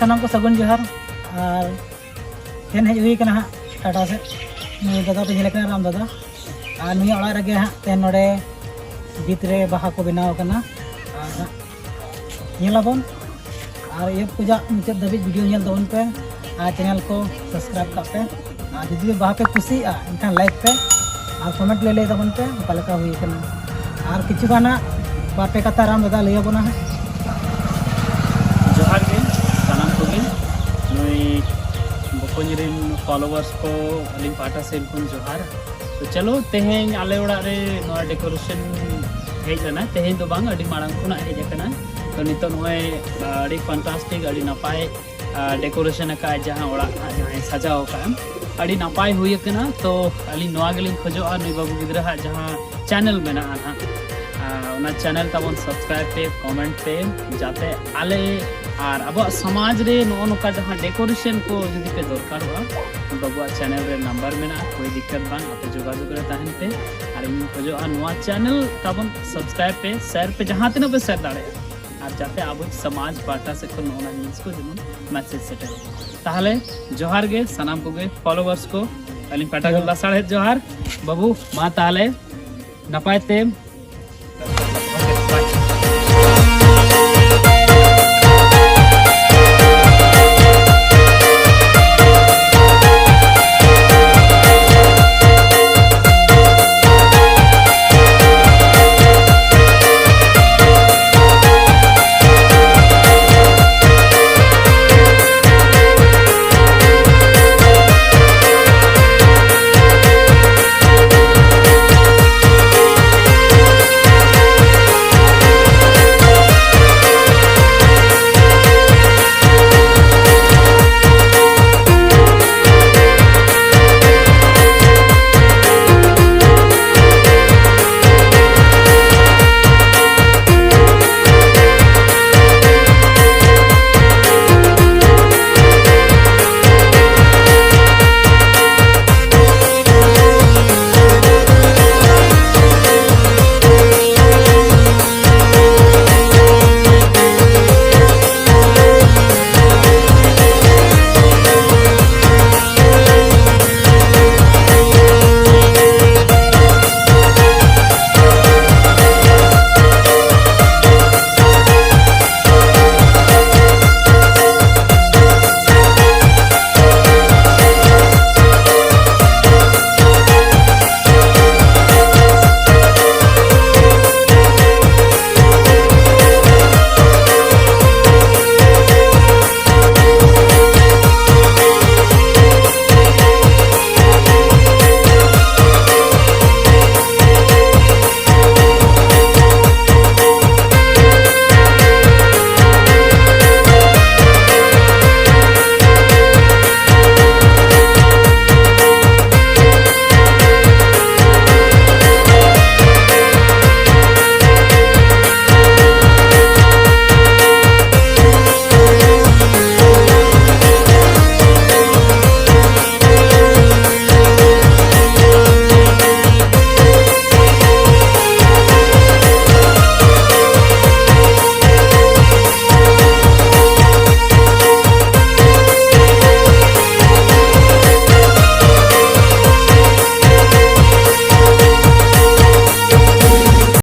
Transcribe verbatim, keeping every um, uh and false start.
ᱥᱟᱱᱟᱢ ᱠᱚ ᱥᱟᱹᱜᱩᱱ ᱡᱚᱦᱟᱨ᱾ ᱟᱨ ᱛᱮᱦᱮᱧ ᱦᱮᱡ ᱦᱩᱭ ᱠᱟᱱᱟ ᱦᱟᱸᱜ ᱴᱟᱴᱟ ᱥᱮᱫ᱾ ᱱᱩᱭ ᱫᱟᱫᱟ ᱯᱮ ᱧᱮᱞᱮ ᱠᱟᱱᱟ, ᱨᱟᱢ ᱫᱟᱫᱟ᱾ ᱟᱨ ᱱᱩᱭᱟᱜ ᱚᱲᱟᱜ ᱨᱮᱜᱮ ᱦᱟᱸᱜ ᱛᱮᱦᱮᱧ ᱱᱚᱰᱮ ᱵᱷᱤᱛ ᱨᱮ ᱵᱟᱦᱟ ᱠᱚ ᱵᱮᱱᱟᱣ ᱠᱟᱱᱟ᱾ ᱟᱨ ᱦᱟᱸᱜ ᱧᱮᱞᱟᱵᱚᱱ᱾ ᱟᱨ ᱮᱦᱚᱵ ᱠᱷᱚᱱᱟᱜ ᱢᱩᱪᱟᱹᱫ ᱫᱷᱟᱹᱵᱤᱡ ᱵᱷᱤᱰᱤᱭᱳ ᱧᱮᱞ ᱛᱟᱵᱚᱱ ᱯᱮ᱾ ᱟᱨ ᱪᱮᱱᱮᱞ ᱠᱚ ᱥᱟᱵᱥᱠᱨᱟᱭᱤᱵ ᱠᱟᱜ ᱯᱮ᱾ ᱟᱨ ᱡᱩᱫᱤ ᱵᱟᱦᱟ ᱯᱮ ᱠᱩᱥᱤᱭᱟᱜᱼᱟ, ᱮᱱᱠᱷᱟᱱ ᱞᱟᱭᱤᱠ ᱯᱮ ᱟᱨ ᱠᱚᱢᱮᱱᱴ ᱞᱟᱹᱭ ᱞᱟᱹᱭ ᱛᱟᱵᱚᱱ ᱯᱮ ᱚᱠᱟ ᱞᱮᱠᱟ ᱦᱩᱭ ᱠᱟᱱᱟ᱾ ᱟᱨ ᱠᱤᱪᱷᱩ ᱜᱟᱱ ᱦᱟᱸᱜ ᱵᱟᱨ ᱯᱮ ᱠᱟᱛᱷᱟ ᱨᱟᱢ ᱫᱟᱫᱟ ᱞᱟᱹᱭ ᱟᱵᱚᱱᱟ ᱦᱟᱸᱜ᱾ ᱡᱚᱦᱟᱨ ᱜᱮ ᱥᱟᱱᱟᱢ ᱠᱚᱜᱮ, ᱱᱩᱭ ᱵᱚᱠᱚᱧ ᱨᱮᱱ ᱯᱷᱚᱞᱳᱣᱟᱨᱥ ᱠᱚ ᱟᱹᱞᱤᱧ ᱯᱟᱦᱴᱟ ᱥᱮᱫ ᱠᱷᱚᱱ ᱡᱚᱦᱟᱨ᱾ ᱛᱚ ᱪᱚᱞᱚ, ᱛᱮᱦᱮᱧ ᱟᱞᱮ ᱚᱲᱟᱜ ᱨᱮ ᱱᱚᱣᱟ ᱰᱮᱠᱳᱨᱮᱥᱚᱱ ᱦᱮᱡ ᱞᱮᱱᱟ, ᱛᱮᱦᱮᱧ ᱫᱚ ᱵᱟᱝ, ᱟᱹᱰᱤ ᱢᱟᱲᱟᱝ ᱠᱷᱚᱱᱟᱜ ᱦᱮᱡ ᱟᱠᱟᱱᱟ᱾ ᱛᱚ ᱱᱤᱛᱚᱜ ᱱᱚᱜᱼᱚᱭ ᱟᱹᱰᱤ ᱯᱷᱟᱱᱴᱟᱥᱴᱤᱠ, ᱟᱹᱰᱤ ᱱᱟᱯᱟᱭ ᱰᱮᱠᱳᱨᱮᱥᱚᱱ ᱟᱠᱟᱫ, ᱡᱟᱦᱟᱸ ᱚᱲᱟᱜ ᱦᱟᱸᱜ ᱡᱟᱦᱟᱸᱭ ᱥᱟᱡᱟᱣ ᱟᱠᱟᱫᱼᱟ, ᱟᱹᱰᱤ ᱱᱟᱯᱟᱭ ᱦᱩᱭ ᱟᱠᱟᱱᱟ᱾ ᱛᱚ ᱟᱹᱞᱤᱧ ᱱᱚᱣᱟ ᱜᱮᱞᱤᱧ ᱠᱷᱚᱡᱚᱜᱼᱟ, ᱱᱩᱭ ᱵᱟᱹᱵᱩ ᱜᱤᱫᱽᱨᱟᱹ ᱦᱟᱸᱜ ᱡᱟᱦᱟᱸ ᱪᱮᱱᱮᱞ ᱢᱮᱱᱟᱜᱼᱟ ᱦᱟᱸᱜ, ᱟᱨ ᱚᱱᱟ ᱪᱮᱱᱮᱞ ᱛᱟᱵᱚᱱ ᱥᱟᱵᱥᱠᱨᱟᱭᱤᱵ ᱯᱮ, ᱠᱚᱢᱮᱱᱴ ᱯᱮ, ᱡᱟᱛᱮ ᱟᱞᱮ ᱟᱨ ᱟᱵᱚᱣᱟᱜ ᱥᱚᱢᱟᱡᱽ ᱨᱮ ᱱᱚᱜᱼᱚ ᱱᱚᱝᱠᱟ ᱡᱟᱦᱟᱸ ᱰᱮᱠᱳᱨᱮᱥᱚᱱ ᱠᱚ ᱡᱩᱫᱤ ᱯᱮ ᱫᱚᱨᱠᱟᱨᱚᱜᱼᱟ, ᱵᱟᱹᱵᱩᱣᱟᱜ ᱪᱮᱱᱮᱞ ᱨᱮ ᱱᱟᱢᱵᱟᱨ ᱢᱮᱱᱟᱜᱼᱟ, ᱠᱳᱭ ᱫᱤᱠᱠᱟᱛ ᱵᱟᱝ, ᱟᱯᱮ ᱡᱳᱜᱟᱡᱳᱜᱽ ᱨᱮ ᱛᱟᱦᱮᱱ ᱯᱮ᱾ ᱟᱨ ᱤᱧ ᱠᱷᱚᱡᱚᱜᱼᱟ ᱱᱚᱣᱟ ᱪᱮᱱᱮᱞ ᱛᱟᱵᱚᱱ ᱥᱟᱵᱥᱠᱨᱟᱭᱤᱵ ᱯᱮ, ᱥᱮᱭᱟᱨ ᱯᱮ, ᱡᱟᱦᱟᱸ ᱛᱤᱱᱟᱹᱜ ᱯᱮ ᱥᱮᱭᱟᱨ ᱫᱟᱲᱮᱭᱟᱜᱼᱟ, ᱟᱨ ᱡᱟᱛᱮ ᱟᱵᱚ ᱥᱚᱢᱟᱡᱽ ᱯᱟᱦᱴᱟ ᱥᱮᱫ ᱠᱷᱚᱱ ᱱᱚᱜᱼᱚ ᱱᱚᱣᱟ ᱡᱤᱱᱤᱥ ᱠᱚ ᱡᱮᱢᱚᱱ ᱢᱮᱥᱮᱡᱽ ᱥᱮᱴᱮᱨᱚᱜ᱾ ᱛᱟᱦᱚᱞᱮ ᱡᱚᱦᱟᱨ ᱜᱮ ᱥᱟᱱᱟᱢ ᱠᱚᱜᱮ ᱯᱷᱚᱞᱳᱣᱟᱨᱥ ᱠᱚ, ᱟᱹᱞᱤᱧ ᱯᱟᱦᱴᱟ ᱠᱷᱚᱱ ᱞᱟᱥᱟᱲᱦᱮᱫ ᱡᱚᱦᱟᱨ᱾ ᱵᱟᱹᱵᱩ, ᱢᱟ ᱛᱟᱦᱚᱞᱮ ᱱᱟᱯᱟᱭ ᱛᱮ